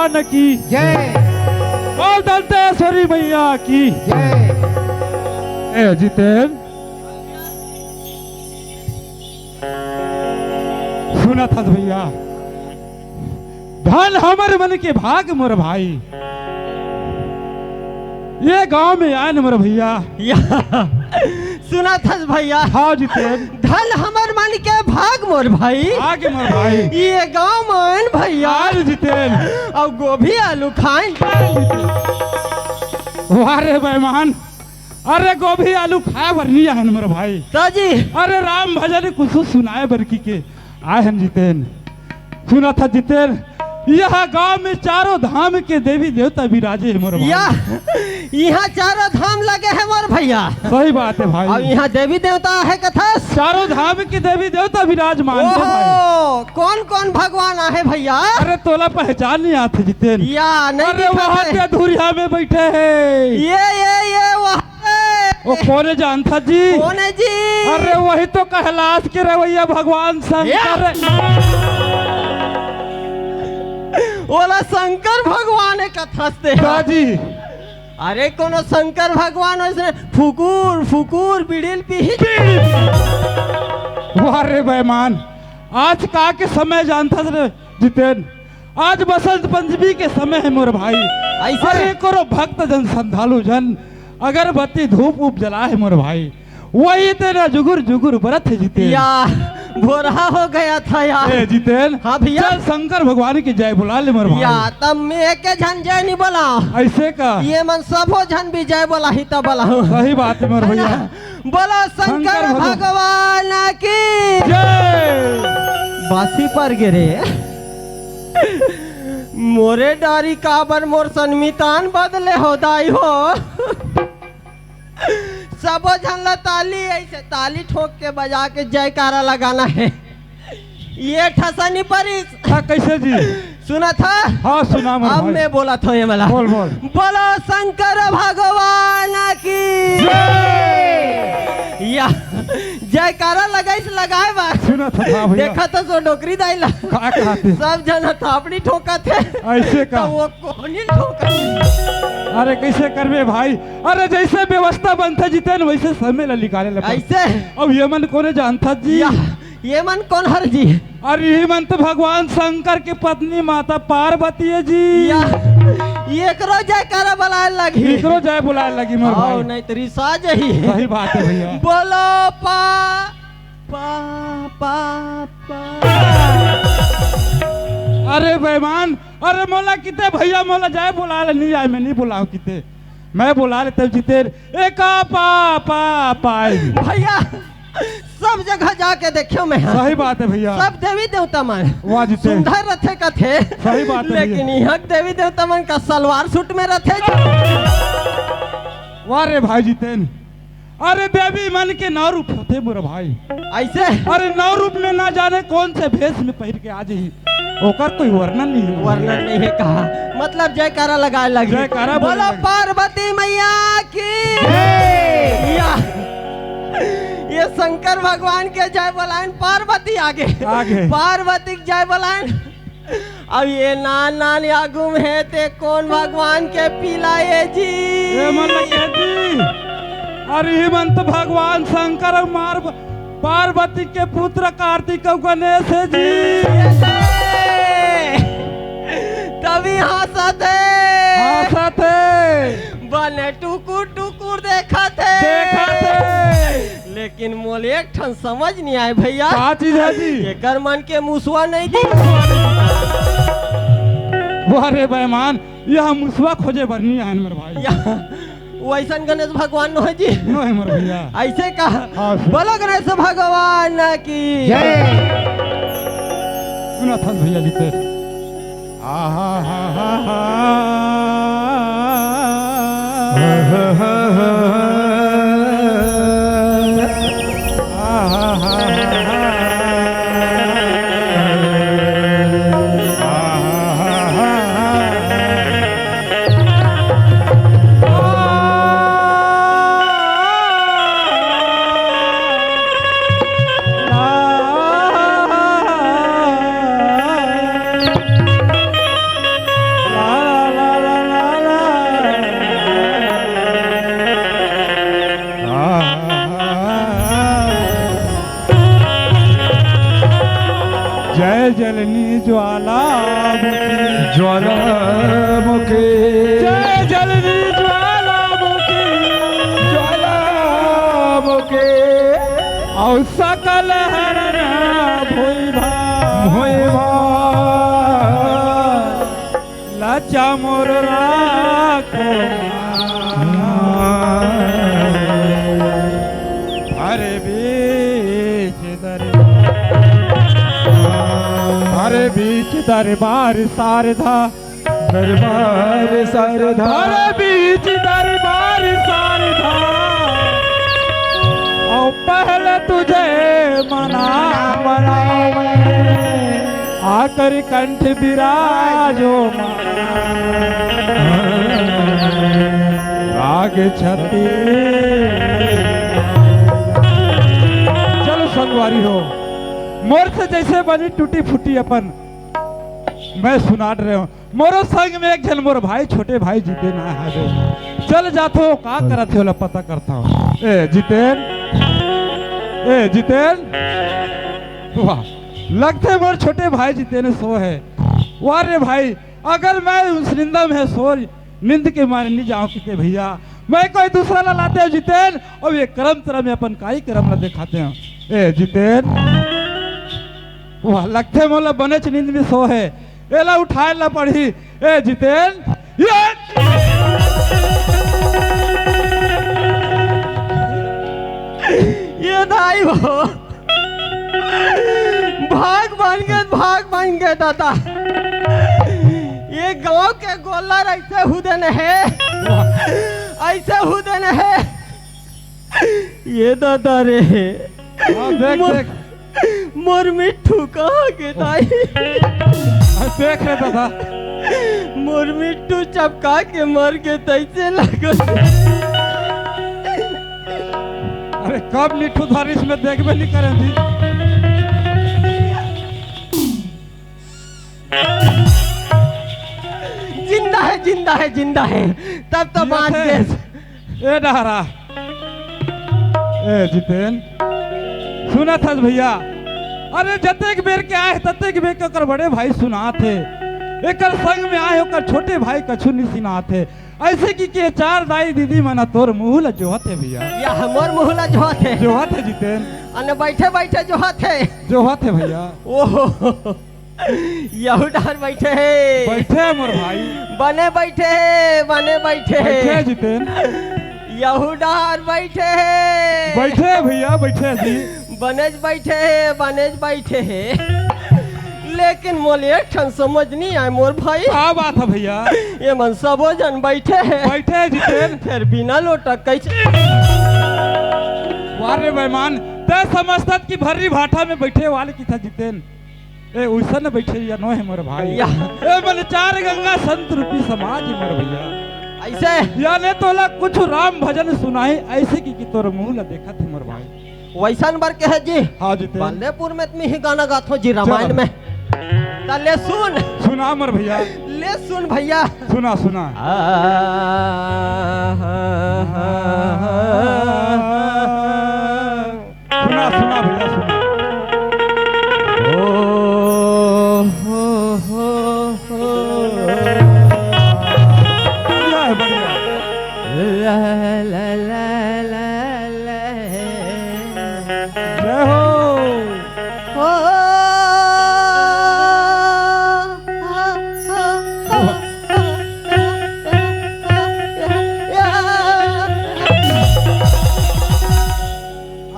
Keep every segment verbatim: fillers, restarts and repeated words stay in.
भगवान की जय। बोल दंतेश्वरी मैया की जय। ए जितेन, सुनत हस भैया, धन हमर मन के भाग मोर भाई, ये गांव में आयन मोर भैया। या, सुनत हस भैया। हाँ जितेन। धन हमर मन के भाग मोर भाई। भाग मोर भाई। ये गांव में आयन भैया। हाँ जितेन। अउ गोभी आलू खायन। वाह रे बेईमान, अरे गोभी आलू खाय बर नइ आयन मोर भाई। त जी। अरे राम भजन कुछु सुनाय बर कहिके आय हन जितेन। सुनत हस जितेन, इहाँ गांव में चारों धाम के देवी देवता बिराजे हे मोर भाई। या, इहाँ चारों धाम लगे हे मोर भैया। सही बात हे भाई। अउ इहाँ देवी देवता हे कथस? चारों धाम के देवी देवता विराजमान हे भाई। ओहो, कोन कोन भगवान आहे भैया? अरे तोला पहचान नइ आत हे जितेन। या, नइ दिखत हे। अरे वहाँ पे धुरिया में बइठे हे। ये, ये, ये, वहाँ ओ कोन हे जानथस जी? कोन हे जी? अरे वही तो कैलाश के रवैया भगवान शंकर। ओला शंकर भगवान हे कथस ते? का जी? अरे कोनो शंकर भगवान वइसने फुकुर फुकुर बीड़ी ल पीही। वाह रे बेईमान, आज का के समय जानथस रे जितेन, आज बसंत पंचमी के समय हे मोर भाई। अइसे? अरे कोनो भक्त जन, श्रद्धालु जन अगरबत्ती धूप उप जलाय हे मोर भाई, वही तेन जुगुर जुगुर बरत हे जितेन। या, भोरहा हो गया था यार। ए जितेन, हाँ भैया। चल शंकर भगवान के जय बोला ले मोर भाई। या, तब मैं एक झन जय नइ बोलांव। अइसे का? ये मन सबो झन भी जय बोलाही त बोलाहूँ। सही बात हे मोर भैया। बोलो शंकर शंकर भगवान। भगवान की जय। बासी पर गे रे। मोरे डारी काबर मोर सनमितान बदले हो दाई हो। सबो झन ला ताली, अइसे ताली ठोक के बजा के जयकारा लगाना हे। ये ठसा नइ परिस। हाँ, कइसे जी? सुनत हस? हाँ, सुना मोर अब भाई। मैं बोलत हँव ये वाला। बोल, बोल। बोलो शंकर भगवान की जय। या, जयकारा लगाइस लगाय बर। सुनत हस, हाँ भैया। देखत हस ओ डोकरी दाई ला। का कहत हे? सब झन ह थापड़ी ठोकत हे। अइसे का? त ओ कोहनी ठोकत हे। अरे कइसे करबे भाई? अरे जइसे व्यवस्था बनथे जितेन, वइसे समय ला निकाले ला पड़थे। अइसे? अब ये मन कोन हे जानथस जी? या, ये मन कोन हरे जी? अरे इही मन तो भगवान शंकर के पत्नी माता पार्वती हे जी। या, एकरो जयकारा बोलाय लगही। एकरो जय बोलाय लगही मोर भाई। नइ त रिसा जाही। सही बात हे भैया। बोलो पा, पा, पा, पा। अरे बेईमान, अरे मोला कहिते भैया, मोला जय बोलाय ले नइ आय, मैं नइ बोलांव कहिते। मैं बोलाय लेतेंव जितेन, ए का पा, पा, पाय। भैया, सब जगह जाके देखेंव मैं। सही बात हे भैया। सब देवी देवता मन वाह जितेन। सुंदर रथे कथे। सही बात हे भैया। लेकिन इहाँ देवी देवता मन का सलवार सूट में रथे। वाह रे भाई जितेन, अरे देवी मन के नौ रूप होथे मोर भाई। अइसे? अरे नौ रूप में ना जाने कोन से भेष में पहिर के आ जाही, ओकर कोई वर्णन नइ हे। वर्णन नइ हे कहा, मतलब जयकारा लगाय लगही। जयकारा बोले बोलो लगही। पार्वती मैया की जय। या, ये शंकर भगवान के जय बोलायन, पार्वती आगे। आगे। पार्वती के जय बोलायन। अब ये नान नान आगू में हे ते कोन भगवान के पिला ए जी? ए मन लगे जी। अरे इही मन तो भगवान शंकर अउ मार पार्वती के पुत्र कार्तिक अउ गणेश हे जी। तभी हँसत हे। हँसत हे। बने टुकुर टुकुर देखत हे। देखत हे। लेकिन मोला एक ठन समझ नइ आय भैया। का चीज हे जी? एकर मन के मुसवा नइ दिस। वाह रे बेईमान, इहाँ मुसवा खोजे बर नइ आयन मोर भाई। या, वइसन गणेश भगवान नोहे जी। नोहे मोर भैया। अइसे का? हाँ, सर। बोलो गणेश भगवान की जय। सुनत हस भैया जी तें। आहा हा हा हा। ज्वालामुखी। जय जल्दी ज्वालामुखी। ज्वालामुखी। अउ सकल हरन भुइँभा। भुइँभा। लचा मोर राखो। अरे बीच दरबार, अरे बीच दरबार शारदा, दरबार शारदा। अरे बीच दरबार शारदा, अउ पहले तुझे मना, मना, आकर कंठ विराजो राग छती। चलो संगवारी हो, मोर से जइसे बनी टूटी फूटी अपन मैं सुनात रहेंव। मोरो संग में एक झन मोर भाई, छोटे भाई जितेन आय हवे। चल जाथों, का करत हे ओला पता करथंव। ए जितेन, ए जितेन, वाह, लगथे मोर छोटे भाई जितेन सोए हे। वाह रे भाई, अगर मैं उस निंदा में सोए, नींद के मारे नइ जांव किते भइया, मैं कोई दूसरा ला लातेंव जितेन, अउ ये करम तरा में अपन कार्यक्रम ला देखातेंव। ए जितेन, वाह, लगथे मोला बनेच नींद में सोए हे, एला उठाए ला पड़ही। ए जितेन, ये, ये दाई हो, भाग बन गे, भाग बन गे दादा। ये गांव के गोल्लर अइसे हुदेन हे, अइसे हुदेन हे। ये दादा रे, हाँ, देख, मोर, देख। मोर मिट्ठू कहाँ गे दाई? हाँ, देख रे दादा। मोर मिट्ठू चपका के मर गे तइसे लगत। अरे कब मिट्ठू धरिस में देखबे नइ करेंव जी। जिंदा हे, जिंदा हे, जिंदा हे। तब तो बांच गे। ए डहरा, ए जितेन, सुनत हस भइया? अरे जतेक बेर के आय हे, ततेक बेर के ओकर बड़े भाई सुनात हे। एकर संग में आय हे, ओकर छोटे भाई कछु नइ सुनात हे। अइसे कहिके चार दाई दीदी मन तोर मुहूं ला जोहत हे भइया। या हमर मुहूं ला जोहत हे। जोहत हे जितेन। अने बइठे बइठे जोहत हे। जोहत हे भइया। ओहो। यहू डहर बइठे हे। बइठे हे मोर भाई। बने बइठे हे, बने बइठे हे। बइठे हे जितेन। यहू डहर बइठे हे। बइठे हे भइया, बइठे हे जी। बनेच बइठे हे, बनेच बइठे हे। लेकिन मोला एक ठन समझ नइ आय मोर भाई। का बात हे भइया? ये मन सबो झन बइठे हे। बइठे हे जितेन। फेर बिना लोटा कइसे? वाह रे बेईमान, तैं समझथस कि भर्री भाठा में बइठे वाले कहिथे जितेन। ए, उइसन बइठे या नोहे मोर भाई। या। ए, मन चार गंगा संत रूपी समाज हे मोर भइया। अइसे? याने तोला कुछ राम भजन सुनाही, अइसे कहिके तोर मुहूं ला देखत हे मोर भाई। वइसन बर के हे जी? हाँ जितेन। बल्लेपुर में त मैं ही गाना गाथंव जी, रामायण में। त ले सुन। सुना मोर भइया। ले सुन भइया। सुना, सुना। आ, हा, हा, हा, हा। सुना, सुना भइया, सुना। ओ, हो, हो, हो। बढ़िया हे, बढ़िया। ला, ला, ला, ला, ला। जय हो। ओ,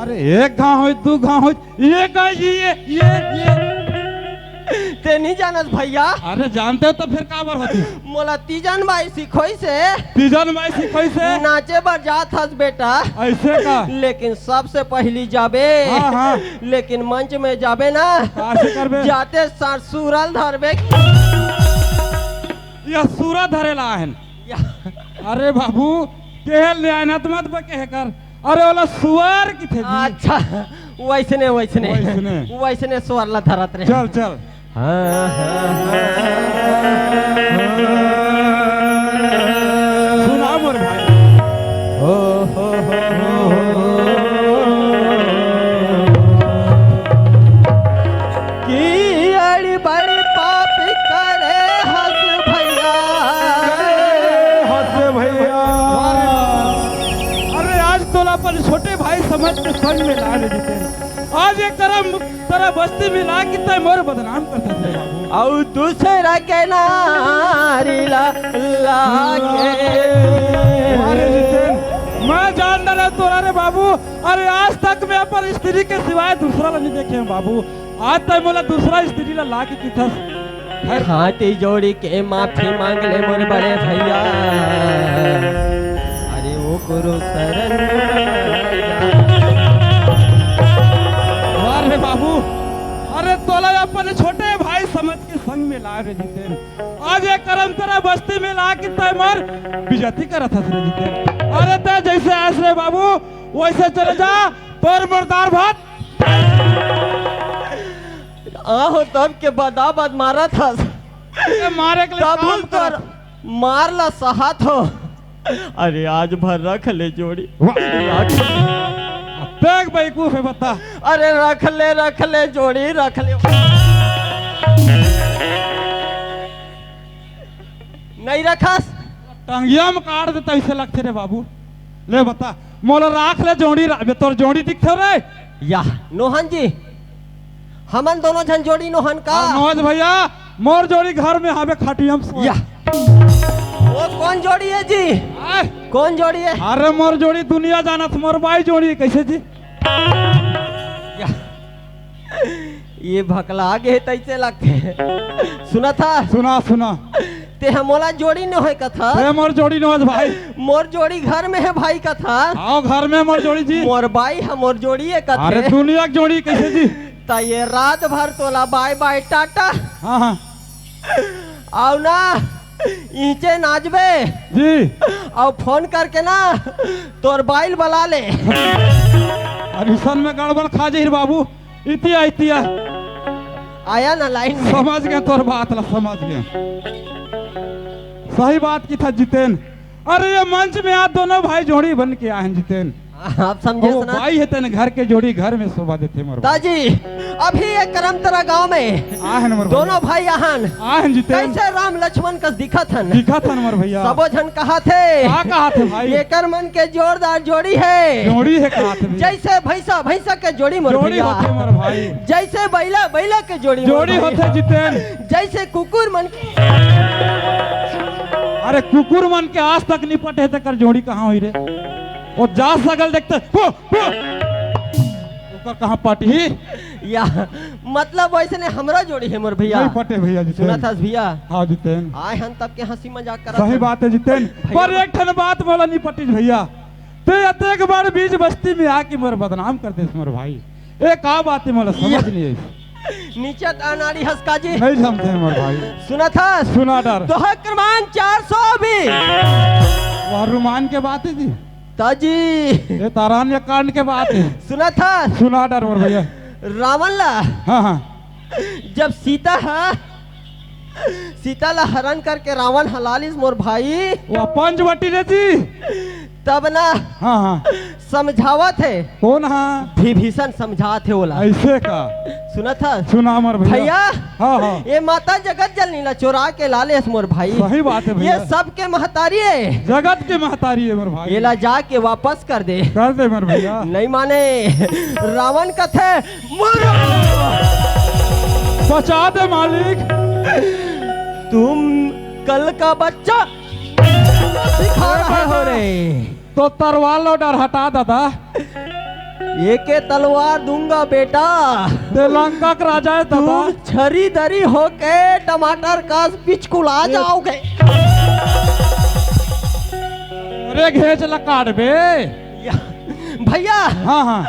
अरे एक घांव होय, दू घांव होय, ये का, ये, ये, ये, ये। तैं नइ जानस भइया? अरे जानतेंव त फेर काबर होतिस? मोला तीजन बाई सिखोइस हे। तीजन बाई सिखोइस हे? नाचे बर जात हस बेटा। अइसे का? लेकिन सबसे पहिली जाबे। हाँ, हाँ। लेकिन मंच में जाबे ना। कइसे करबे? जाते साथ सुरा ल धरबे। ये सुरा धरे ला आय हन। या। अरे बाबू, केहे ल नइ आय ना त मत बके हे कर। अरे ओला सुअर कहिथे जी। अच्छा, वइसने, वइसने। वइसने। वइसने सुअर ला धरत रहे। चल, चल। हाँ, हाँ, हाँ। सुना मोर भाई। हो, हो, हो, हो। कि अड़ी बड़ी पाप करे हस अपन छोटे भाई समझ के संग में लाए रे जितेन। आज ये करम तेरा बस्ती में ला के तय मोर बदनाम करता है बाबू। अउ दूसरा के नारी ला लागे। अरे जितेन, मैं जान डाला तोरा रे बाबू। अरे आज तक मैं अपन स्त्री के सिवाय दूसरा ला नहीं देखे हूँ बाबू। आज तक मोला दूसरा स्त्री ला ला के किथस। खैर। हाथ जोड़ी के माफी मांग ले मोर बड़े भैया। अरे वो गुरु शरण। वाह रे बाबू, अरे तोला अपन छोटे भाई समझ के संग में ला रे जितेन। आज ये करम तेरा बस्ती में ला के तय मार बेइज्जती करत हस रे जितेन। अरे तय जैसे आस रे बाबू वैसे चले जा, तोर मुर्दार भात। आहो तब के बदाबद मारत हस। ए, मारे के लिए तब काम तोर करत। मार ला सहत हो। अरे आज भर रख ले जोड़ी। वाह। रख। देख बेवकूफ है बता। अरे रख ले, रख ले जोड़ी, रख ले। नहीं रखस। टंगिया में काट देता इसे लगते रे बाबू। ले बता, मोला राख ले जोड़ी रा-, बे तोर जोड़ी दिखथे रे। या नोहन जी, हमन दोनों झन जोड़ी नोहन का? हाँ, नोहन भैया, मोर जोड़ी घर में हवे खटिया में सोए। या। वो कौन जोड़ी है जी? आय। कौन जोड़ी है? अरे मोर जोड़ी दुनिया जानत, मोर बाई जोड़ी है, कैसे जी? या। ये भकला गे तैसे लगथे। सुना था? सुना, सुना। ते ह मोला जोड़ी नोहे कथा। ते मोर जोड़ी नोहे भाई। मोर जोड़ी घर में है भाई कथा। आओ घर में मोर जोड़ी जी। मोर बाई ह मोर जोड़ी है कथे। अरे दुनिया के जोड़ी कैसे जी? त ये रात भर तोला बाय बाय टाटा। हाँ, हाँ। आओ ना, इचे नाचबे। जी। आओ फोन करके ना, तोर बाइल बला ले। अरे सन में गड़बड़ खा जाही रे बाबू। इतिया, इतिया। आया ना लाइन में। समझ गए तोर बात ला, समझ गए। सही बात किथस जितेन। अरे ये मंच में आज दोनों भाई जोड़ी बन के आए हैं जितेन। आप समझे ओ, ना? बाई हे तेन घर के जोड़ी घर में शोभा देथे मोर भाई। ताजी, अभी ये करमतरा गांव में आए हैं मोर भाई। दोनों भाई आहन। आए हैं जितेन। कैसे राम लक्ष्मण कस दिखत हन। दिखत हन मोर भैया। सबो झन कहा थे। का कहा थे भाई? ये कर मन के जोरदार जोड़ी है। जोड़ी है कहा थे भैया। जैसे भैंसा भैंसा के जोड़ी मोर जोड़ी भैया। होथे मोर भाई। जैसे बैला बैला के जोड़ी मोर जोड़ी भाई। होथे जितेन। जैसे कुकुर मन के। अरे कुकुर मन के आज तक नहीं पटे तेकर जोड़ी कहाँ हुई रे? वो जा सगल देखते, पो, पो। ओकर कहाँ पटही? या, मतलब वैसे ने हमरा जोड़ी है मोर भैया। नहीं पटे भैया जितेन। सुना था भैया? हाँ जितेन। आए हन तब के हंसी मजाक करत सही हन। बात है जितेन। भैया। पर एक ठन बात मोला नहीं पटिस भैया। ते अतेक बड़ बीच बस्ती में आके मोर बदनाम कर देस मोर भाई। ए का बात है मोला समझ या। नहीं आई। नीचे त अनाड़ी हस का जी। नहीं समझे मोर भाई। सुना था? सुना डर। दोहा क्रमांक चार सौ भी। वह रुमान के बात है जी। ताजी। ये तारान्य कांड के बात है। सुना था? सुना डर मोर भैया। रावण ला हाँ, हाँ। जब सीता हा, सीता ला हरण करके रावण हलालिस मोर भाई। वो पंचवटी रे जी। तब ना हाँ, हाँ। समझावत है। कौन हा? विभीषण समझात है ओला। ऐसे का? सुना था? सुना मोर भैया। भैया, हाँ, हाँ। ये माता जगत जननी ला चोरा के लालेस मोर भाई। सही बात है भैया। ये सबके महतारी है। जगत के महतारी है मोर भाई। ये ला जाके वापस कर दे। कर दे मोर भैया। नहीं माने। रावण कथे, "मरो।" बचा दे मालिक। तुम कल का बच्चा सिखा रहे हो रे। तो तरवार लो डर हटा दादा। एके तलवार दूंगा बेटा। ते लंका के राजा है दादा। तुम छरी दरी होके टमाटर का बिचकुला ये जाओगे। अरे घेच ला काट बे। या, भैया। हाँ, हाँ।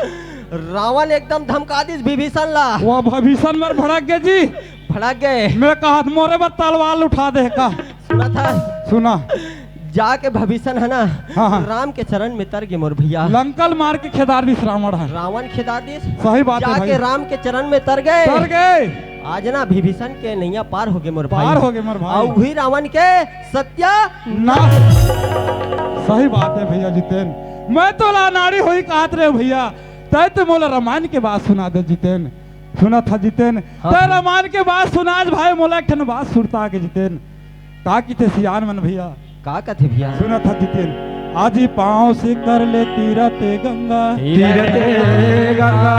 रावण एकदम धमका दिस विभीषण ला। वो विभीषण मर भड़क गए जी। भड़क गए। मैं कहा मोरे बर तलवार उठा दे का। सुना था? सुना। जाके विभीषण है ना, हाँ, हाँ। राम के चरण में तर गे मोर भैया। लंका ल मार के खेदार दिस रावण है। रावण खेदार दिस। सही बात है जाके भाई। राम के चरण में तर गए। तर गए। आज ना विभीषण के नैया पार हो गे मोर भाई। पार हो गे मोर भाई। और वही रावण के सत्या ना। सही बात है भैया जितेन। मैं तो ला नारी होई कहत रहे भैया। तय तो मोला रामायण के बात सुना दे जितेन। सुना था जितेन। हाँ तय भैया। रामायण के बात सुना आज भाई मोला एक ठन बात सुरता के जितेन। का किथे सियान मन भैया? का कथे भैया? सुना था जितेन। आजी पाँव से कर ले तीरथ गंगा। तीरथ गंगा।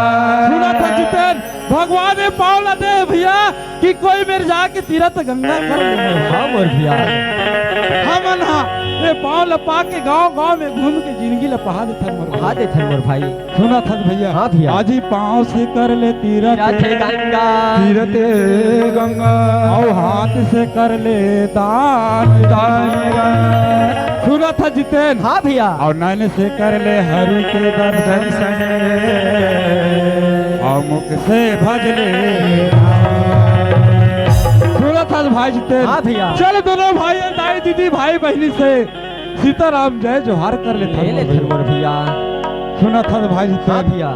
सुनत हस जितेन, भगवान ए पाँव ला दे भइया कि कोई मेर जाके तीरथ गंगा कर ले। हाँ मोर भइया। हमन हा ए पाँव ला पाके गाँव गाँव में घूम के जिनगी ला पहा देथन मोर भइया। पहा देथन मोर भाई। सुनत हस भइया। हाँ भइया। आजी पाँव से कर ले तीरथ। तीरथ गंगा। तीरथ गंगा। अउ हाथ से कर ले दान। दान गंगा। सुनत हस जितेन। हाँ भइया। अउ नैन से कर ले हरि के दर्शन। दर्शन। अउ मुख से भज ले। सुनत हस भाई जितेन। हाँ भइया। चल दोनों भाई, दाई दीदी, भाई बहिनी से सीताराम जय जोहार कर लेथन ले ले मोर भइया। मोर भइया। सुनत हस भाई जितेन। हाँ भइया।